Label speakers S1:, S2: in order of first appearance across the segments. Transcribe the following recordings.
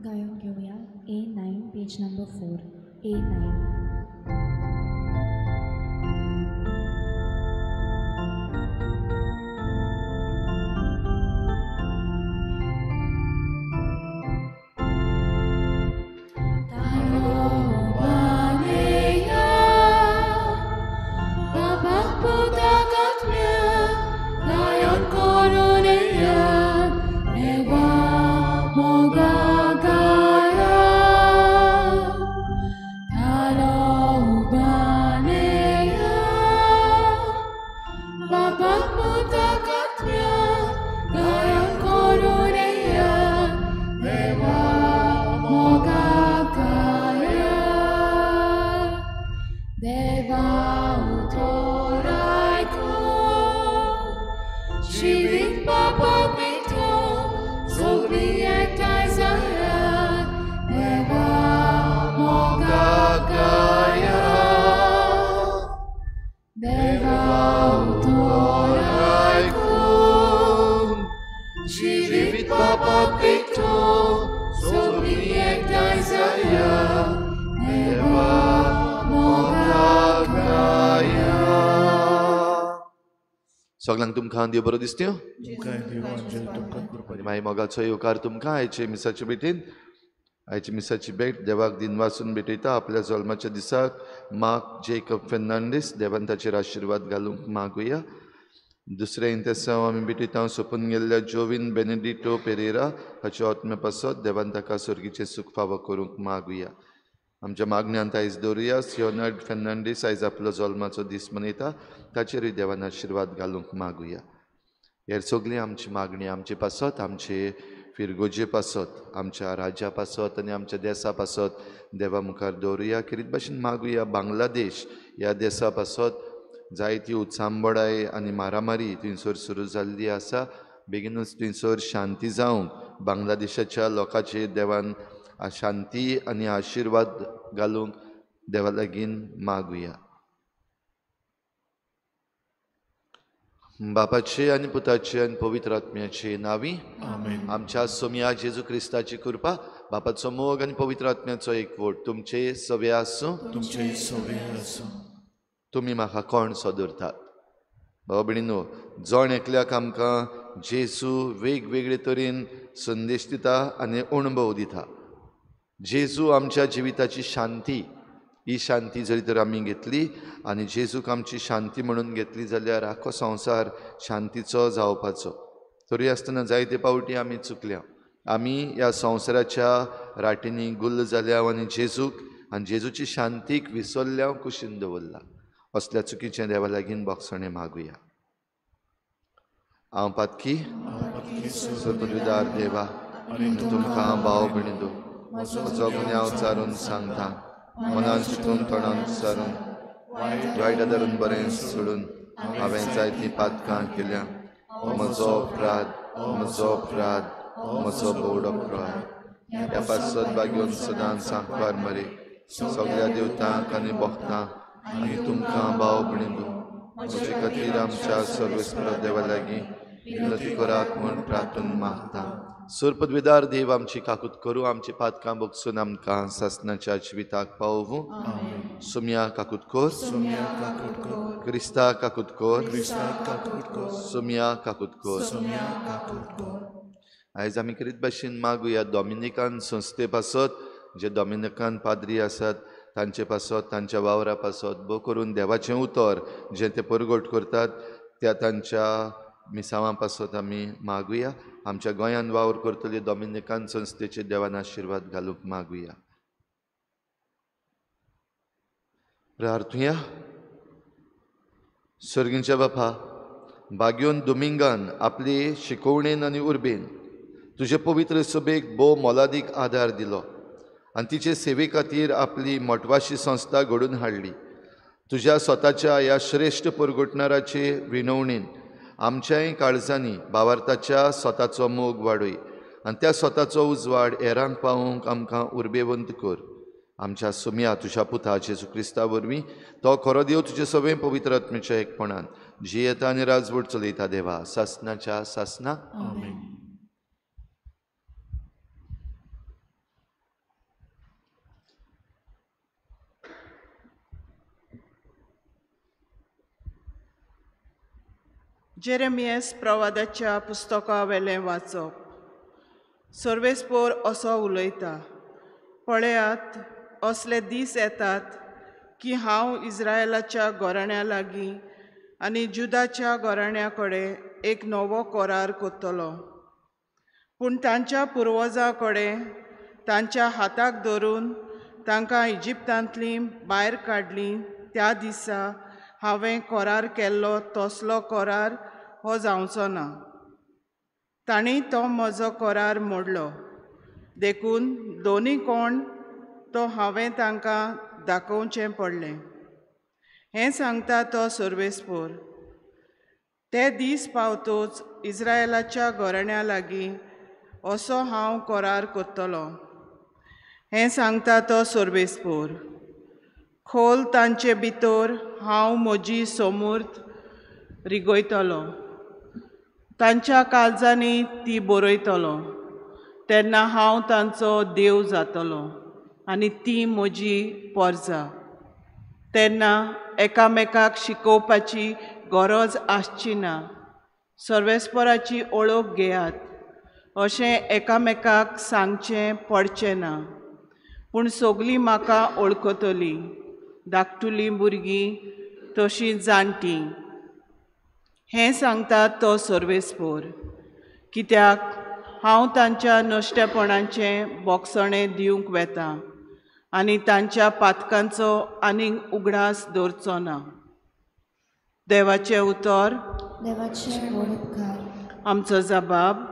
S1: गायन घेवया A9 page number 4 A9.
S2: सगळ्यांक तुमकां देव बरो दिसत्यो आनी मागीर मोगाचो येवकार तुमकां आयचे मिसाचे भेटीन. आयची मिसाची भेट देवाक दिनवासून भेटयता. आपल्या जल्माच्या दिसाक मार्क जेकब फेर्नांडीस देवान ताचेर आशिर्वाद घालूंक मागुया. दुसरें इंतेसांव आमी भेटयता सोंपून गेल्ल्या जोवीन बेनेडिटो पेरेरा हाच्या आत्म्या पासत देवान ताका सर्गीचें सूख फावो करूंक मागुया. आमच्या मागण्यांत आयज दवरुया. सियोनार्ड फेर्नांडीस आयज आपलो जल्माचो दीस मनयता, ताचेरूय देवान आशिर्वाद घालूंक मागुया. हेर सगळीं आमची मागणी आमचे पासत, आमचे फिरगोजे पासत, आमच्या राज्या पासत आनी आमच्या देसा पासत देवा मुखार दवरुया. खेरीत भाशेन मागुया बांगलादेश ह्या देसा पासत जायती उचांबळाय आनी मारामारी थंयसर सुरू जाल्ली आसा. बेगीनूच थंयसर शांती जावंक बांगलादेशाच्या लोकांचेर देवान शांती आनी आशिर्वाद घालूंक देवा लागीं मागुया. बापाचे आनी पुताचे आनी पवित्र आत्म्याचे नांवी आमच्या सोमया जेजू क्रिस्ताची कृपा, बापाचो मोग आनी पवित्र आत्म्याचो एकवट तुमचे सवे आसूं.
S3: तुमचे सवे आसूं.
S2: तुमी म्हाका कोण सो दवरतात? बाबा भयणीनो, जण एकल्याक आमकां जेजू वेगवेगळे तरेन संदेश दिता आनी अणभव दिता. जेजू आमच्या जिविताची शांती, ही शांती जरी तर आमी घेतली आनी जेजूक आमची शांती म्हणून घेतली जाल्यार आख्खो संवसार शांतीचो जावपाचो. तरी आसतना जायते पावटी आमी चुकल्या. आमी ह्या संवसाराच्या राटींनी गुल्ल जाल्या आनी जेजूक आनी जेजूची शांतीक विसरल्या, कुशीन दवरला. असल्या चुकीचें देवा लागीं बोगसणें मागुया. हांव पातकी सर्पदविदार देवा तुमकां भाव भयणींनो म्हजो गुन्यांव चारून सांगता. मनान चिंतून तोंडान सारून वायट धरून बरें सोडून हांवें जायतीं पातकां केल्या. म्हजो अपराध, म्हजो अपराध, म्हजो भोवडो अपराध. ह्या पासत बागेवन सदां सांकवार मरे सगळ्या देवतांक आनी भक्तांक आनी तुमकां भाव भयणींनो म्हजे खातीर आमच्या सर्वेस्पर देवा लागीं विनंती करात म्हूण प्रार्थना मागता. सर्पदविदार देव आमची काकूत करूं, आमची पातकां बगसून आमकां सासनाच्या जिविताक पावोवं. सोमया काकूत कर, क्रिस्ता काकूत कर, सोमया काकूत कर. आयज आमी खेरीत भाशेन मागुया डॉमिनिकान संस्थे पासत, जे डॉमिनिकान पाद्री आसात तांचे पासत, तांच्या वावरा पासत, भोव करून देवाचें उतर जें ते परगट करतात त्या तांच्या मिसांवां पासत आमी मागुया. आमच्या गोंयांत वावर करतले डॉमिनिकान संस्थेचे देवान आशिर्वाद घालूंक मागुया. प्रार्थुया. सर्गींच्या बापा, बाग्योन दोमिंगान आपले शिकोवणेन आनी उर्बेन तुजे पवित्र सभेक भोव मोलादीक आदार दिलो आनी तिचे सेवे खातीर आपली मोटवाशी संस्था घडोवन हाडली. तुज्या स्वताच्या ह्या श्रेश्ठ परगटणाराचे विनवणेन आमच्याय काळजांनी भावार्थाच्या स्वताचो मोग वाडय आनी त्या स्वताचो उजवाड हेरांक पावोवंक आमकां उर्बेवंत कर. आमच्या सुमया तुज्या पुता जेजू क्रिस्ता वरवीं तो खरो देव तुजे सगळें पवित्र आत्म्याच्या एकपणान जियेता आनी राजवट चलयता देवा सासनाच्या सासना.
S3: आमेन.
S4: जेरेमियस प्रवादाच्या पुस्तका वेलें वाचप. सर्वेस्पोर असो उलयता, पळयात असले दीस येतात की हांव इस्रायलाच्या घराण्या लागीं आनी जुदाच्या घराण्या कडेन एक नवो करार करतलो. पूण तांच्या पुर्वजां कडेन तांच्या हाताक धरून तांकां इजिप्तांतलीं भायर काडलीं त्या दिसा हांवें करार केल्लो तसलो करार हो जावचो ना. तांणी तो म्हजो करार मोडलो, देखून दोनी कोण तो हांवें तांकां दाखोवचें पडलें. हें सांगता तो सर्वेस्पोर. ते दीस पावतोच इस्रायलाच्या घराण्या लागीं असो हांव करार करतलो. हें सांगता तो सर्वेस्पोर. खोल तांचे भितर हांव म्हजी सोमूर्त रिगयतलो, तांच्या काळजांनी ती बरयतलो. तेन्ना हांव तांचो देव जातलो आनी ती म्हजी पोरजा. तेन्ना एकामेकाक शिकोवपाची गरज आसची ना. सर्वेस्पराची ओळख घेयात अशें एकामेकाक सांगचें पडचें ना, पूण सगळीं म्हाका वळखतलीं, धाकटुलीं भुरगीं तशीं जाणटीं. हें सांगता तो सर्वेस्पोर. कित्याक हांव तांच्या नश्टेपणाचें बोगसणें दिवंक वेता आनी तांच्या पातकांचो आनीक उगडास दवरचो ना. देवाचें उतर.
S1: देवाचें उपकार.
S4: आमचो जबाब.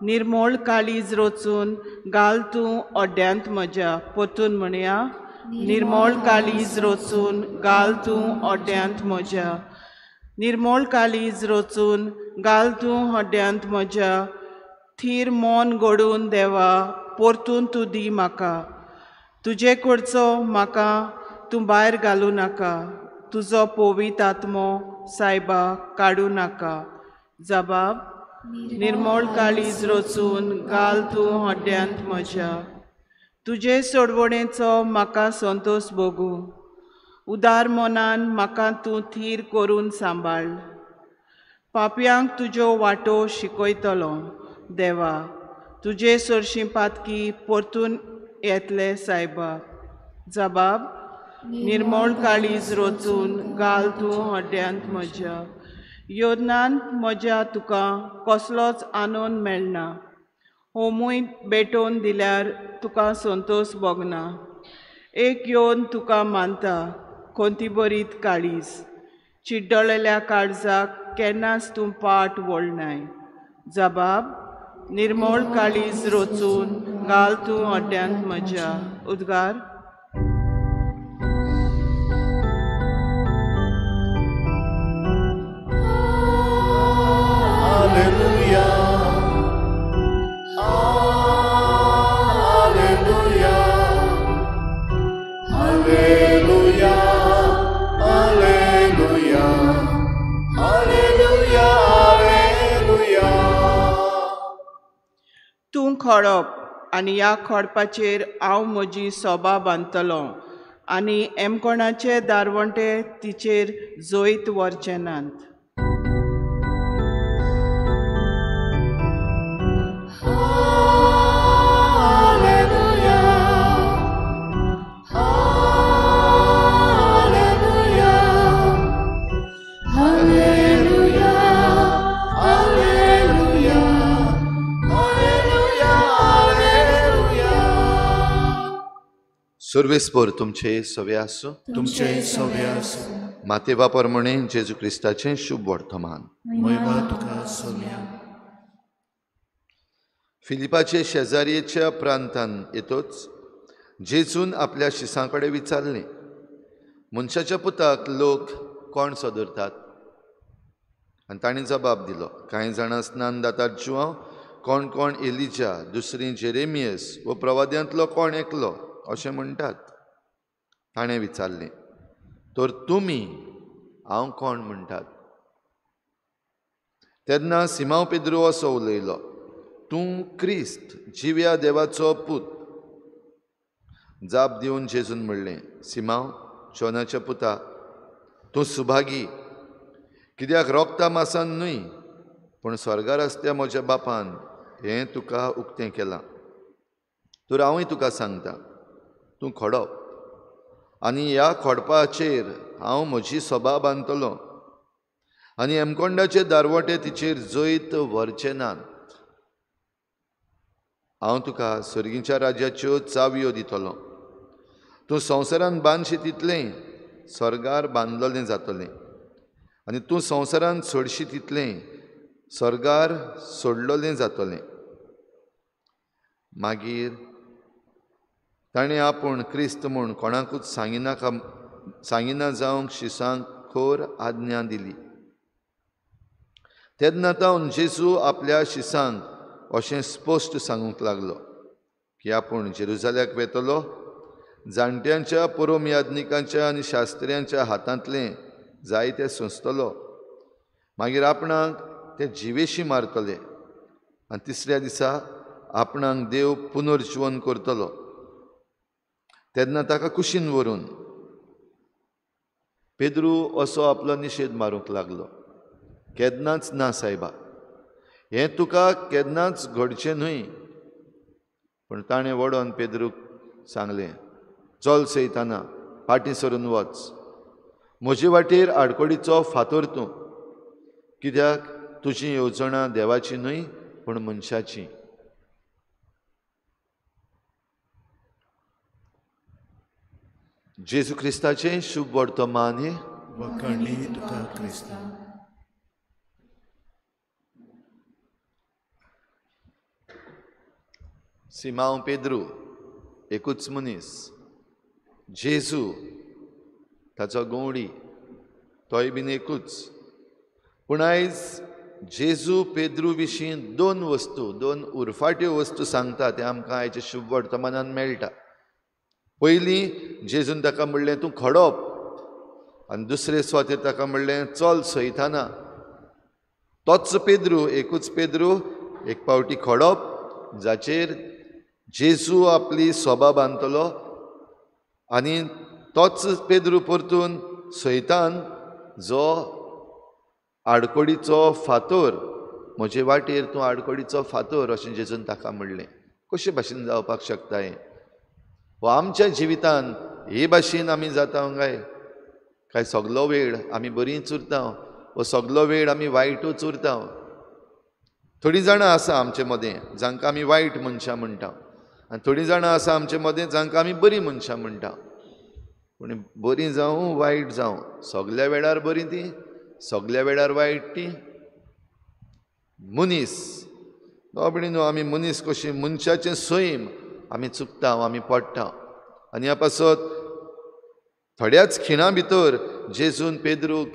S4: निर्मोळ काळीज रचून घाल तूं अड्ड्यांत म्हज्या. परतून म्हणया, निर्मोळ काळीज रचून घाल तूं अड्ड्यांत म्हज्या. निर्मोळ काळीज रचून घाल तूं हड्ड्यांत म्हज्या. थीर मन घडून देवा परतून तूं दी म्हाका. तुजे कडचो म्हाका तूं भायर घालूं नाका. तुजो पवित्र आत्मो सायबा काडूं नाका. जबाब. निर्मोळ काळीज रचून घाल तूं हड्ड्यांत म्हज्या. तुजे सोडवणेचो म्हाका संतोश भोगूं. उदार मनान म्हाका तूं थीर करून सांबाळ. पापयांक तुज्यो वाटो शिकयतलो देवा. तुजे सरशीं पातकी परतून येतले सायबा. जबाब. निर्मोळ काळीज रचून घाल तूं हड्ड्यांत म्हज्या. योदनान म्हज्या तुका कसलोच आनंद मेळना. होमूय भेटोवन दिल्यार तुका संतोश भोगना. एक येवन तुका मानता कोंती बरीत काळीज. चिड्डलेल्या काळजाक केन्नाच तूं पाट वळनाय. जबाब. निर्मोळ काळीज रचून घाल तूं हड्ड्यांत म्हज्या. उद्गार.
S3: Alleluia, Alleluia, Alleluia, Alleluia, Alleluia, Alleluia.
S4: तूं खडप आनी ह्या खडपाचेर हांव म्हजी सोबा बांदतलो आनी एमकोणाचे दारवंटे तिचेर जैत व्हरचे नात.
S3: Alleluia, Alleluia, Alleluia, Alleluia.
S2: सर्वेस्पोर तुमचे सवे आसूं.
S3: तुमचे सवे आसूं.
S2: मातेवा प्रमाणे जेजू क्रिस्ताचें शुभ वर्तमान.
S3: महिमा तुका सोम्या.
S2: फिलिपाचे शेजारयेच्या प्रांतान येतोच जेजून आपल्या शिसां कडेन विचारलें, मनशाच्या पुताक लोक कोण सदरतात? आनी तांणी जबाब दिलो, कांय जाणां स्नान दातात जुआंव, कोण कोण एलिजा, दुसरी जेरेमियस वो प्रवाद्यांतलो कोण एकलो अशें म्हणटात. ताणें विचारलें, तर तुमी हांव कोण म्हणटात? तेन्ना सिमांव पेद्रू असो उलयलो, तूं क्रिस्त जिव्या देवाचो पूत. जाप दिवन जेजून म्हणलें, सिमांव जोनाच्या पुता, तूं सुभागी, कित्याक रोगता मासान न्हय पूण स्वर्गार आसत्या म्हज्या बापान हें तुका उक्तें केलां. तर हांवूय तुका सांगता, तूं खोडप आनी ह्या खोडपाचेर हांव म्हजी सभा बांदतलो आनी हेमकोंडाचे दारवटे तिचेर जैत व्हरचे नात. हांव तुका सर्गीच्या राज्याच्यो चावयो दितलो. तूं संवसारान बांदशी तितलें स्वर्गार बांदलेलें जातलें आनी तूं संवसारान सोडशी तितलें स्वर्गार सोडलेलें जातलें. मागीर ताणें आपूण क्रिस्त म्हूण कोणाकूच सांगिना जावंक शिसांक खोर आज्ञा दिली. तेन्ना तावन जेजू आपल्या शिसांक अशें स्पश्ट सांगूंक लागलो की आपूण जेरुजाल्याक वेतलो, जाणट्यांच्या पुरोम याज्ञिकांच्या आनी शास्त्र्यांच्या हातांतलें जायते सोंसतलो, मागीर आपणाक ते जिवेशी मारतले आनी तिसऱ्या दिसा आपणाक देव पुनर्जिवन करतलो. तेन्ना ताका कुशीन व्हरून पेद्रू असो आपलो निशेध मारूंक लागलो, केन्नाच ना सायबा, हें तुका केन्नाच घडचें न्हय. पूण ताणें वडोन पेद्रूक सांगलें, चल सैताना, फाटीं सरून वच, म्हजे वाटेर आडकोडीचो फातर तूं, कित्याक तुजी येवजणां देवाची न्हय पूण मनशाची. जेजू क्रिस्ताचें शुभ वर्तमान हें.
S3: वखाणली तुका क्रिस्ता.
S2: सिमांव पेद्रू एकूच मनीस, जेजू ताचो गवडी तोय बीन एकूच. पूण आयज जेजू पेद्रू विशीं दोन वस्तू, दोन उरफाट्यो वस्तू सांगता तें आमकां आयच्या शुभ वर्तमानान मेळटा. पयलीं जेजून ताका म्हणलें तूं खडप, आनी दुसरे सुवातेर ताका म्हणलें चल सैताना. तोच पेद्रू, एकूच पेद्रू, एक पावटी खडप जाचेर जेजू आपली सोबा बांदतलो आनी तोच पेद्रू परतून सैतान जो आडकोडीचो फातोर, म्हजे वाटेर तूं आडकोडीचो फातोर अशें जेजून ताका म्हणलें. कशे भाशेन जावपाक शकता हें? हो आमच्या जिवितान हे भाशेन आमी जाता काय? काय सगलो वेळ आमी बरींच उरता वो सगलो वेळ आमी वायटूच उरता? थोडीं जाणां आसा आमचे मदें जांकां आमी वायट मनशां म्हणटा आनी थोडीं जाणां आसा आमचे मदें जांकां आमी बरीं मनशां म्हणटा. पूण बरीं जावं वायट जावं, सगल्या वेळार बरीं तीं, सगल्या वेळार वायट तीं. मनीस बाबडी न्हू, आमी मनीस कशी, मनशाचें सैम आमी चुकता, आमी पडटा. आनी ह्या पासत थोड्याच खिणा भितर जेजून पेद्रूक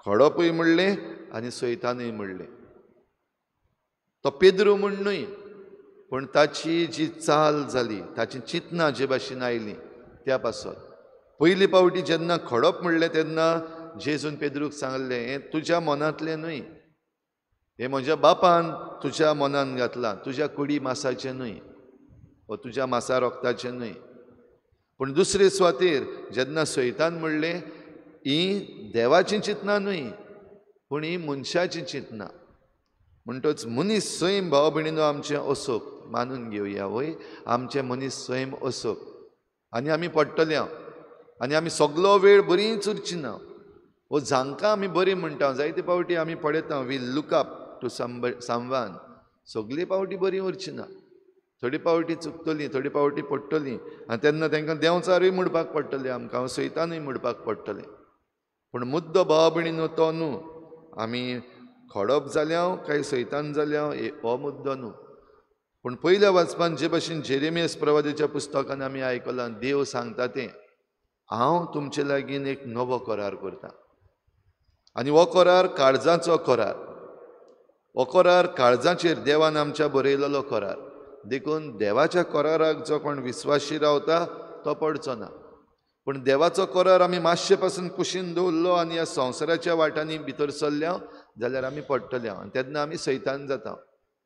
S2: खडपूय म्हणलें आनी सैतानूय म्हणलें. तो पेद्रू म्हूण न्हय, पूण ताची जी चाल जाली, ताची चिंतनां जे भाशेन आयलीं त्या पासत. पयली पावटी जेन्ना खडप म्हणलें तेन्ना जेजून पेद्रूक सांगलें, हें तुज्या मनांतलें न्हय, हें म्हज्या बापान तुज्या मनान घातलां, तुज्या कुडी मासाचें न्हय वो तुज्या मासा रोगताचें न्हय. पूण दुसरे सुवातेर जेन्ना सैतान म्हणलें, ही देवाचीं चिंतनां न्हय पूण ही मनशाचीं चिंतनां. म्हणटच मनीस सैम भाव भयणीनो आमचें असोक मानून घेवया वय, आमचें मनीस सैम असोक आनी आमी पडटले आनी आमी सगलो वेळ बरींच उरची ना. वो जांकां आमी बरीं म्हणटा जायते पावटी आमी पळयता, we look up to someone, सगली पावटी बरी उरची ना, थोडी पावटी चुकतली, थोडी पावटी पडटली आनी तेन्ना तांकां देंवचारूय म्हणपाक पडटलें आमकां, सैतानूय म्हणपाक पडटलें. पूण मुद्दो भाव भयणीनो तो न्हू, आमी खडप जाल्या काय सैतान जाल्या हो मुद्दो न्हू. पूण पयल्या वाचपान जे भाशेन जेरेमियस प्रवादाच्या पुस्तकान आमी आयकलां, देव सांगता तें, हांव तुमचे लागीं एक नवो करार करता आनी हो करार काळजाचो करार, हो करार काळजाचेर देवान आमच्या बरयलेलो करार. देखून देवाच्या कराराक जो कोण विस्वाशी रावता तो पडचो ना. पूण देवाचो करार आमी मातशे पासून कुशीन दवरलो आनी ह्या संवसाराच्या वाटांनी भितर सरल्या जाल्यार आमी पडटले आनी तेन्ना आमी सैतान जाता,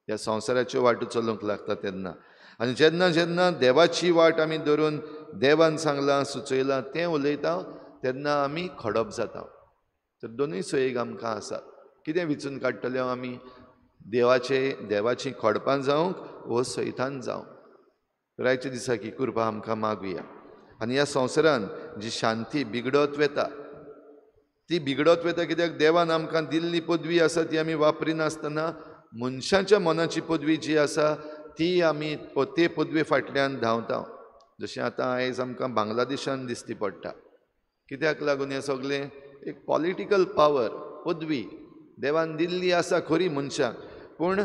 S2: ह्या संवसाराच्यो वाटो चलूंक लागता तेन्ना. आनी जेन्ना जेन्ना देवाची वाट आमी धरून देवान सांगलां सुचयलां तें उलयता तेन्ना आमी खडप जाता. तर दोनूय सोयीक आमकां आसात. कितें विचून काडटले आमी? देवाचे देवाची खोडपां जावंक वो सैतान जावंक. तर आयच्या दिसाक ही कृपा आमकां मागुया. आनी ह्या संवसारान जी शांती बिगडत वता ती बिगडत वता कित्याक देवान आमकां दिल्ली पदवी आसा ती आमी वापरिनासतना मनशाच्या मनाची पदवी जी आसा ती आमी ते पदवे फाटल्यान धांवता. जशें आतां आयज आमकां बांगलादेशान दिसती पडटा. कित्याक लागून हें सगळें एक पॉलिटिकल पावर पदवी देवान दिल्ली आसा खरी मनशाक, पूण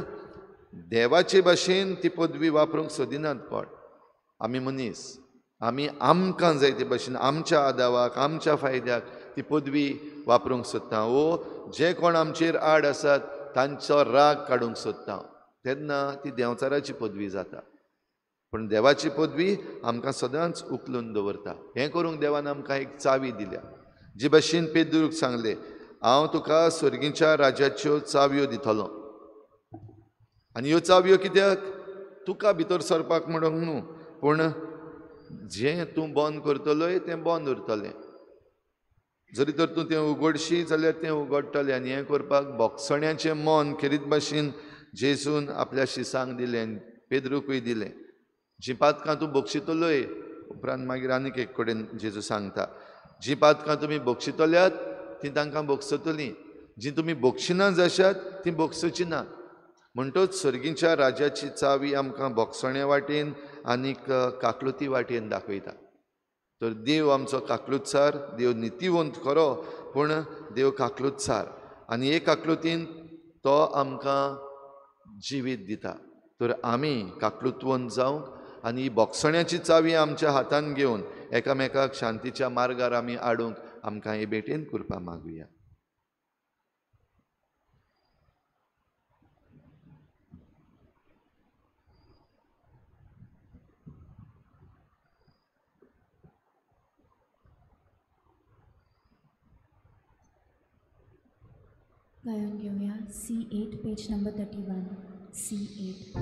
S2: देवाचे भाशेन ती पदवी वापरूंक सोदिनात कोण. आमी मनीस, आमी आमकां जाय ते भाशेन आमच्या आदावाक आमच्या फायद्याक ती पदवी वापरूंक सोदता वो जे कोण आमचेर आड आसात तांचो राग काडूंक सोदता. तेन्ना ती देंवचाराची पदवी जाता. पूण देवाची पदवी आमकां सदांच उखलून दवरता. हें करूंक देवान आमकां एक चावी दिल्या. जी भाशेन पेद्रूक सांगलें, हांव तुका सर्गीच्या राज्याच्यो चावयो दितलो. आनी ह्यो चावयो कित्याक? तुका भितर सरपाक म्हणूंक न्हू, पूण जें तूं बंद करतलोय तें बंद उरतलें. जरी तर तूं तें उगडशी जाल्यार तें उगडटलें. आनी हें करपाक बोगसण्याचें मन खेरीत भाशेन जेजून आपल्या शिसांक दिलें, पेद्रूकूय दिलें. जी पातकां तूं बक्षितलोय, उपरांत मागीर आनीक एक कडेन जेजू सांगता, जी पातकां तुमी बक्षितल्यात तीं तांकां बक्षतलीं, जी तुमी बक्षिना जाशात तीं बक्षची ना. म्हणटच सर्गीच्या राज्याची चावी आमकां बोगसण्या वाटेन आनीक काकलुती वाटेन दाखयता. तर देव आमचो काकलुतसार, देव नितीवंत खरो, पूण देव काकलुतसार आनी हे काकलुतीन तो आमकां जिवीत दिता. तर आमी काकलुतवंत जावंक आनी ही बोगसण्याची चावी आमच्या हातान घेवन एकामेकाक शांतीच्या मार्गार आमी हाडूंक आमकां हे भेटेन कृपा मागुया.
S1: गायन घेऊया C8 page number 31. C8.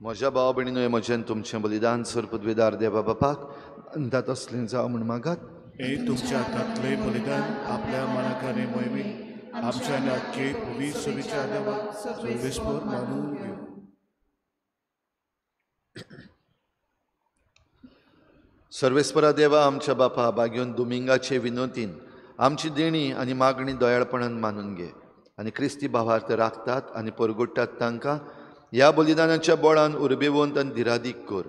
S2: म्हज्या भाव भयणीनो, म्हजें तुमचें बलिदान सर पदवीदार देवा बापाक अंदाज असलें जावं म्हूण मागात.
S3: हे तुमच्या हातांतलें बलिदान आपल्या मनाकाने मोहिमे आमच्या नाके पुवी सुविचार देवा सर्वेस्पर मानून घेऊ.
S2: सर्वेस्परा देवा आमच्या बापा, बागेवन दुमिंगाचे विनोतीन आमची देणी आनी मागणी दयाळपणान मानून घे आनी क्रिस्ती भावार्थ राखतात आनी परगुट्टात तांकां ह्या बलिदानाच्या बळान उर्बेवंत आनी धिरादीक कर.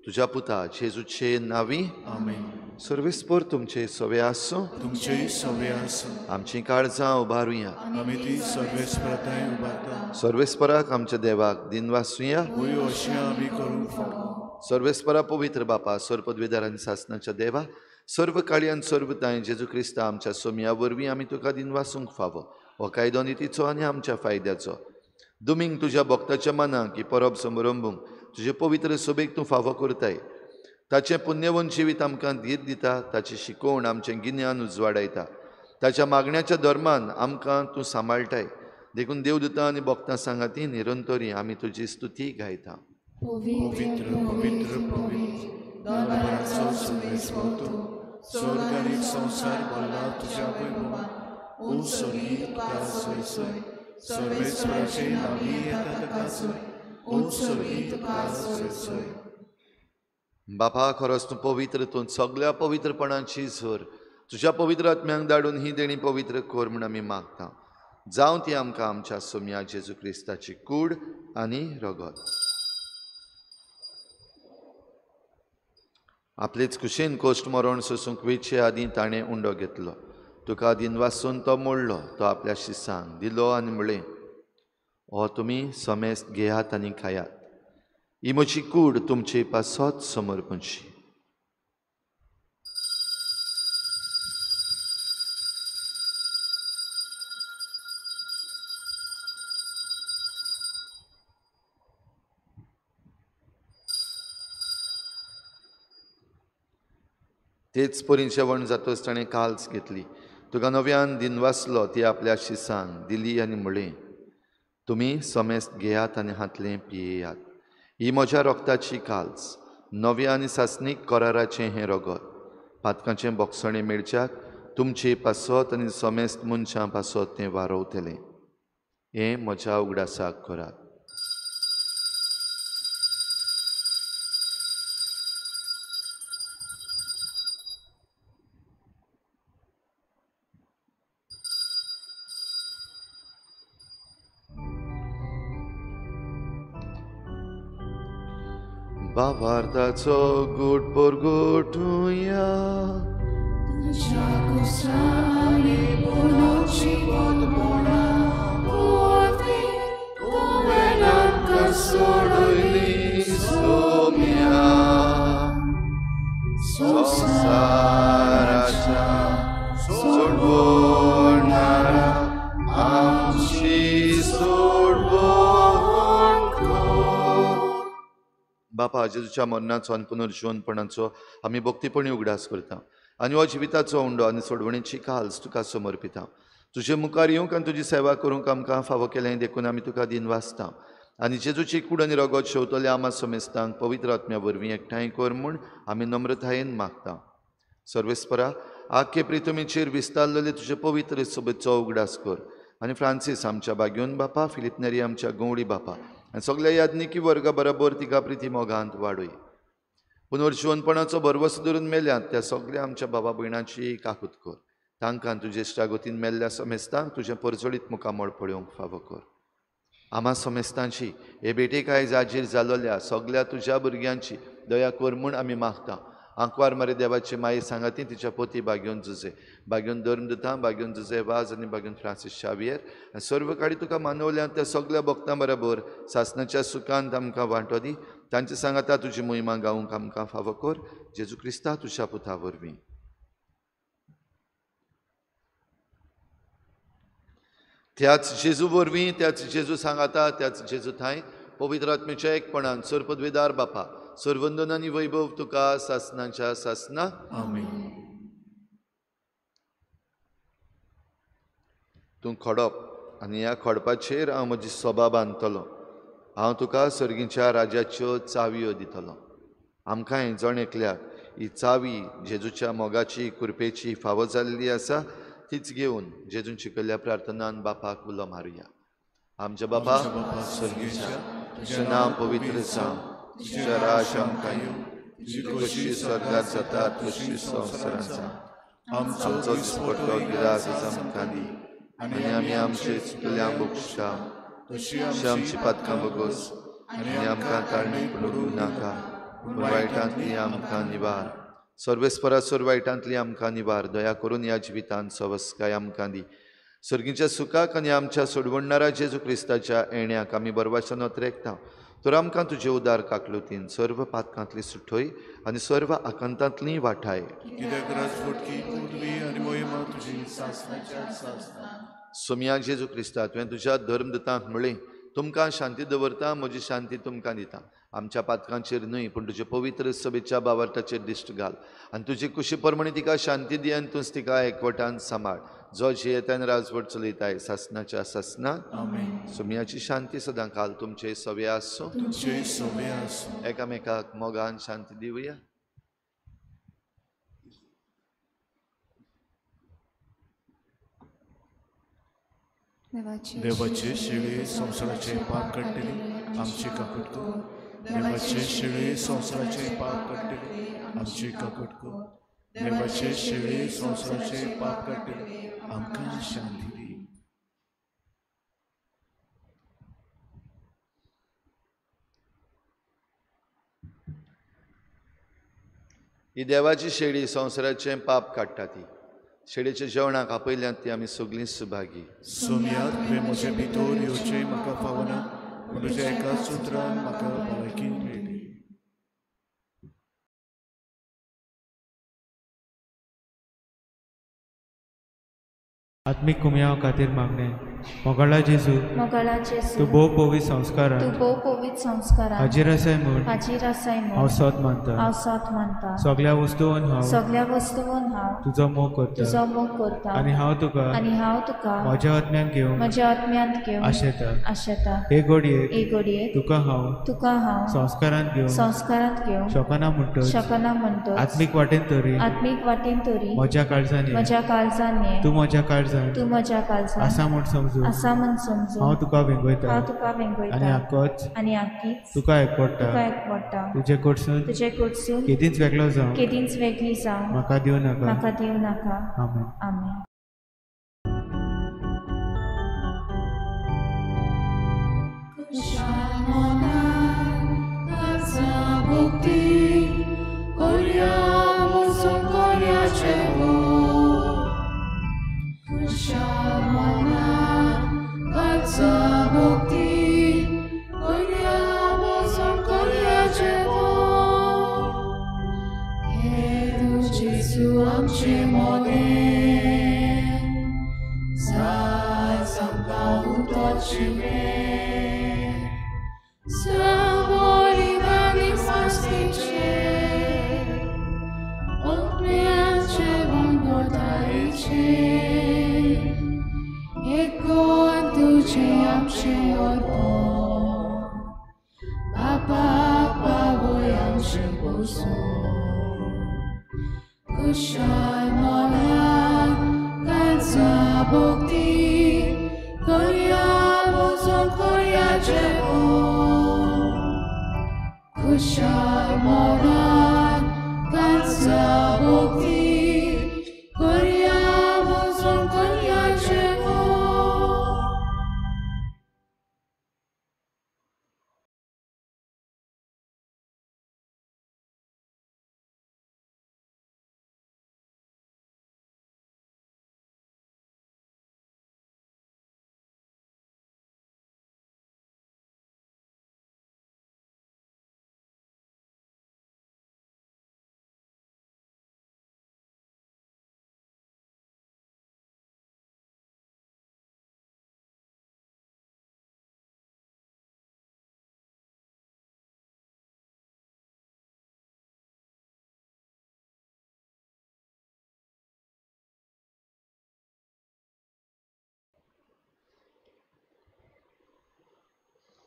S2: तुज्या पुता जेजूचे नांवी
S3: आमेन.
S2: सर्वेस्पर तुमचे सवे आसूं,
S3: तुमचे सवे आसूं.
S2: आमची काळजां उबारुया,
S3: आमी ती सर्वेस्पराथांय उबारता.
S2: सर्वेस्पराक आमच्या देवाक दिनवासुया,
S3: वय अशें आमी करूंक फावो.
S2: सर्वेस्परा पवित्र बापा, सर्व पदवीदार आनी सासनाच्या देवा, सर्व काळी आनी सर्व तांय जेजू क्रिस्ता आमच्या सोमया वरवीं आमी तुका दिनवासूंक फावो. हो कायदो नितीचो आनी आमच्या फायद्याचो. दुमींग तुज्या भक्ताच्या मनाक ही परब समारंभूंक तुजे पवित्र सोबेक तूं फावो करताय. ताचें पुण्यवंत जिवीत आमकां धीर दिता, ताची शिकोवण आमचें गिन्यान उजवाडायता, ताच्या मागण्याच्या धर्मान आमकां तूं सांबाळटाय. देखून देवदूतां आनी भक्तां सांगाती निरंतरी आमी तुजी स्तुती गायता.
S3: पवित्र पवित्र पवित्र दरबाराचो सर्वेस्पर तूं, स्वर्ग आनी संवसार भरला तुज्या वैभवान. ओ स्वर्गी तुका सोय सोय, सर्वेस्पराचे नांवी येता तुका सोय, ओ स्वर्गी तुका सोय सोय.
S2: बापा, खरोच तूं पवित्र, तूं सगळ्या पवित्रपणाची झर. तुज्या पवित्र आत्म्यांक धाडून ही देणी पवित्र कर म्हूण आमी मागता. जावं ती आमकां आमच्या सोम्या जेजू क्रिस्ताची कूड आनी रगत. आपलेच कुशीन कोश्ट मरण सोसूंक वेचे आदीं ताणें उंडो घेतलो. तुका दिनवासून तो मोडलो. तो आपल्या शिसांक दिलो आनी म्हळें, हो तुमी समेस्त घेयात आनी खायात. ही म्हजी कूड तुमचे पासत समर्पणशी. तेच परी जेवण जातच ताणें काल्स घेतली. तुका नव्यान दिनवासलो. ती आपल्या शिसांक दिली आनी म्हळें, तुमी समेस्त घेयात आनी हांतलें पियेयात. ही म्हज्या रोगताची काल्स, नव्या आनी सासणीक कराराचें हें रगत. पातकांचें बोगसणें मेळच्याक तुमचे पासत आनी समेस्त मनशां पासत तें वारोवतलें. हें म्हज्या उगडासाक करात. भावार्थाचो गूट परगटुया.
S3: तुज्या कुसांनी बोलोची बोलपणा पोरवीं तुवें आमकां सोडयली सोम्या.
S2: संवसाराच्या सोडवणारा आमची सोडवण कर. बापा, जेजूच्या मरणाचो आनी पुनर्जिवनपणाचो आमी भक्तीपणी उगडास करता आनी हो जिविताचो उंडो आनी सोडवणेची काल्स तुका समर्पिता. तुजे मुखार येवंक आनी तुजी सेवा करूंक आमकां फावो केलें देखून आमी तुका दिनवासता. आनी जेजूची कूड आनी रगत शेवतल्या आमा समेस्तांक पवित्र आत्म्या वरवीं एकठांय कर म्हूण आमी नम्रतायेन मागता. सर्वेस्परा, आख्खे प्रितमीचेर विस्तारलेले तुजे पवित्र सोबेचो उगडास कर आनी फ्रांसीस आमच्या बाग्योन बापा, फिलीप नेरी आमच्या गंवडी बापा आनी सगल्या याज्ञिकी वर्गा बरोबर तिका प्रिती मोगांत वाडय. पुनर्जिवनपणाचो भरवसो धरून मेल्यात त्या सगल्या आमच्या बाबा भयणाची काकूत कर. तांकां तुजे इश्टागतीन मेल्ल्या समेस्तांक तुजें परजळीत मुखामळ पळोवंक फावो कर. आमा समेस्तांची हे भेटेक आयज हाजीर जालोल्या सगल्या तुज्या भुरग्यांची दया कर म्हूण आमी मागता. आंकवार मारे देवाची माई सांगाती तिच्या पोती बाग्योन जुजे, बाग्योन धर्मदुतां, बाग्योन जुजे वाज आनी बाग्योन फ्रांसीस शावियर आनी सर्व काडी तुका मानवल्या त्या सगल्या भक्तां बरोबर सासणाच्या सुखांत आमकां वांटो दी. तांचे सांगाता तुजी मोहिमा गावंक आमकां फावो कर. जेजू क्रिस्ता तुज्या पुता वरवीं. त्याच जेजू वरवीं, त्याच जेजू सांगाता, त्याच जेजू थांय पवित्र आत्म्याच्या एकपणान सर्वपदवीदार बापा, सर्वंदन आनी वैभव तुका सासनाच्या सासना.
S3: आमेन.
S2: तूं खडप आनी ह्या खडपाचेर हांव म्हजी सोबा बांदतलो. हांव तुका सर्गीच्या राज्याच्यो चावयो दितलो. आमकांय जण एकल्याक ही चावी जेजूच्या मोगाची कृपेची फावो जाल्ली आसा तीच घेवन जेजून शिकयल्ल्या प्रार्थनान बापाक उलो मारुया. आमच्या बापा सर्गीच्या, तुजें नांव पवित्र जावं, तुजें राज आमकां येवं, तुजी खोशी स्वर्गात जाता तशी संवसारांत जावं. आमचो दिसपट्टो गिरास आमकां दी आनी आमी आमचे चुकल्या भोगता तशी आमची पातकां भोगोस आनी आमकां ताळणी पडूं नाका, पूण वायटांतली आमकां निवार. सर्वेस्परा सर्व वायटांतली आमकां निवार. दया करून ह्या जिवितांत सवस्काय आमकां दी. सर्गीच्या सुखाक आनी आमच्या सोडवणणारा जेजू क्रिस्ताच्या येण्याक आमी बरवाच्यान अत्रेकता. तर आमकां तुजे उदार काकलुतीन सर्व पातकांतली सुठय आनी सर्व आकांतांतली वाठाय.
S3: कित्याक राजवटकी पदवी आनी मोहिमा तुजी सासणाच्या सासणाक.
S2: सोमया जेजू क्रिस्ता, तुवें तुज्या धर्मदुतांक म्हळें, तुमकां शांती दवरता, म्हजी शांती तुमकां दिता. आमच्या पातकांचेर न्हय पूण तुजे पवित्र सभेच्या बावार्थाचेर दिश्ट घाल आनी तुजी कुशी प्रमाणे तिका शांती दी आनी तूंच तिका एकवटान सांबाळ. जो जियेतान राजवट चलयताय सासनाच्या सासनाक.
S3: आमेन.
S2: सोमयाची शांती सदां काल तुमचे सवे आसूं.
S3: तुमचे सवे आसूं.
S2: एकामेकाक मोगान शांती दिवया.
S3: देवाचे शिळे संवसाराचे पाप काडटली आमची काकूट कर. देवाचे शिळे संवसाराचे पाप काडटली आमची काकूट कर. देवाचे शेळे संवसाराचे पाप काडटले आमकां शांती दी.
S2: ही देवाची शेळी संवसाराचें पाप काडटा ती शेळीच्या जेवणाक आपयल्यात ती आमी सगळीं सुभागी.
S3: सोमया तुवें म्हजे भितर येवचें म्हाका फावना, पूण तुज्या एका सुत्रान म्हाका भलायकी मेळ्ळी.
S5: आत्मीक कुमयाव खातीर मागणें. मोगाळा जेजू, तूं भोव पवित्र संस्कारान हाजीर आसाय म्हूण हांव सत मानता. सगळ्या वस्तून हांव तुजो मोग करता आनी हांव तुका म्हज्या आत्म्यांत घेवन आशेता. हे घडयेक तुका हांव संस्कारांत घेवन शकना म्हणटच आत्मीक वाटेन तरी म्हज्या काळजान ये, तूं म्हज्या काळजान आसा म्हूण समजू हांव तुका वेंगयता आनी आकीच तुका एकवटा. तुजे कडसून केदींच वेगळो जावं म्हाका दिवं नाका. आमेन.
S1: आमेन.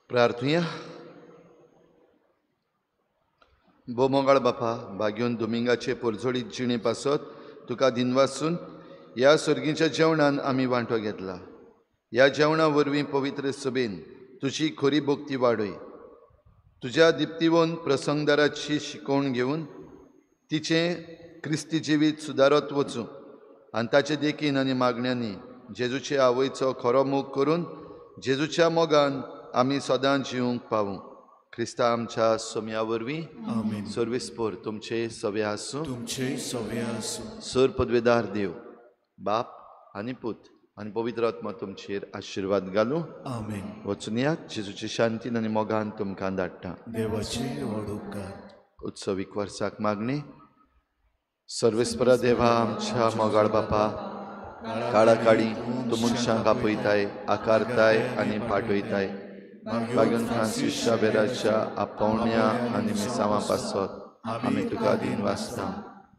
S2: प्रार्थुया. भोव मोगाळ बापा, भाग्योन दुमिंगाचे पोरजोडीत जिणे पासत तुका दिनवासून ह्या सर्गीच्या जेवणान आमी वांटो घेतला. ह्या जेवणा वरवीं पवित्र सभेन तुजी खरी भक्ती वाडय. तुज्या दिप्तीवन प्रसंगदाराची शिकवण घेवन तिचें क्रिस्ती जिवीत सुदारत वचूं आनी ताचे देखीन आनी मागण्यांनी जेजूचे आवयचो खरो मोग करून जेजूच्या मोगान आमी सदां जिवंक पावूं. क्रिस्ता आमच्या सोम्या वरवीं.
S3: आमेन.
S2: सर्वेस्पोर तुमचे सवे आसूं.
S3: तुमचे सवे आसूं.
S2: सर पदवेदार देव बाप आनी पूत आनी पवित्र आत्मा तुमचेर आशिर्वाद घालूं.
S3: आमेन.
S2: वचून यात, जेजूची शांतीन आनी मोगान तुमकां धाडटा.
S3: देवाचे व्हड उपकार.
S2: उत्सवीक वर्साक मागणी. सर्वेस्परा देवा आमच्या मोगाळ बापा, काळाकाळी तूं मनशांक आपयताय, आकारताय आनी पाठयताय. बागन फ्रांसीस शाबेराच्या आपोवण्या आनी मिसांवां पासत आमी तुका दिन वाचता.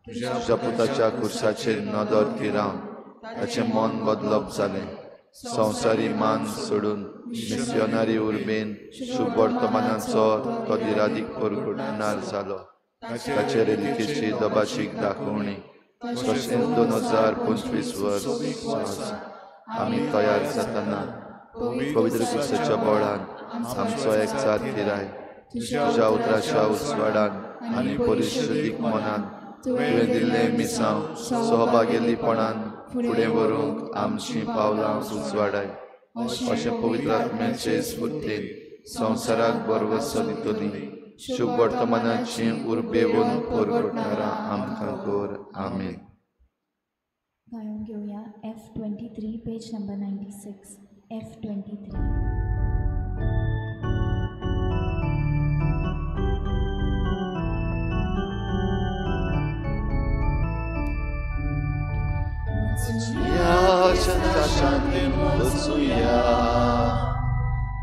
S2: तुज्या पुताच्या कुर्साचेर नदर थिरावन ताचें मन बदलप जालें. संवसारी मान सोडून मिसियोनारी उर्बेन शुभ वर्तमानाचो तो दिरादीक परगटणार जालो. ताचे रेलिकेची दबाशीक दाखोवणी तशेंच 2025 वर्स आमी तयार जातना पवित्र क्रिस्ताच्या बळान आमचो एकचार थिराय. तुज्या उतराच्या उजवाडान आनी परिशुद्धीक मनान तुवें दिल्लें मिसांव सहभागेलीपणान फुडें व्हरूंक आमचीं पावलां उजवाडाय. अशें पवित्र आत्म्याचे स्फुर्तीन संवसाराक बरवसो दितली शुभ वर्तमानाची उर्बेवन परगटणारा आमकां कर. आमेन.
S1: गायोन घेवया F23 page number 96. F23.
S2: Shantin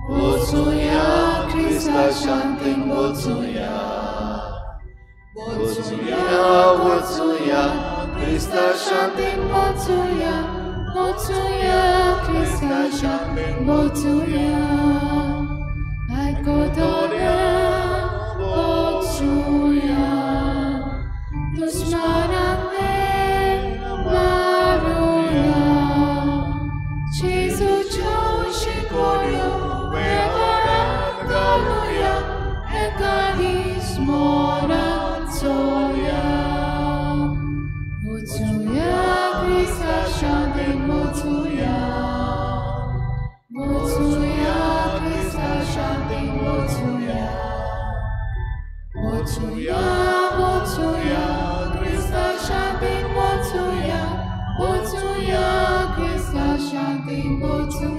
S2: Botsuya, Krista Shantin Botsuya, Botsuya, Botsuya, Krista Shantin
S3: Botsuya, Botsuya, Krista Shantin Botsuya, Aikotoria Botsuya, Dushmanane Maruya, Jesu Choshikorio, Hallelujah, Ekaris Moratsoya. Motsuya, Krista Shantin Motsuya. Motsuya, Krista Shantin Motsuya. Motsuya, Motsuya, Krista Shantin Motsuya. Motsuya, Krista Shantin Motsuya.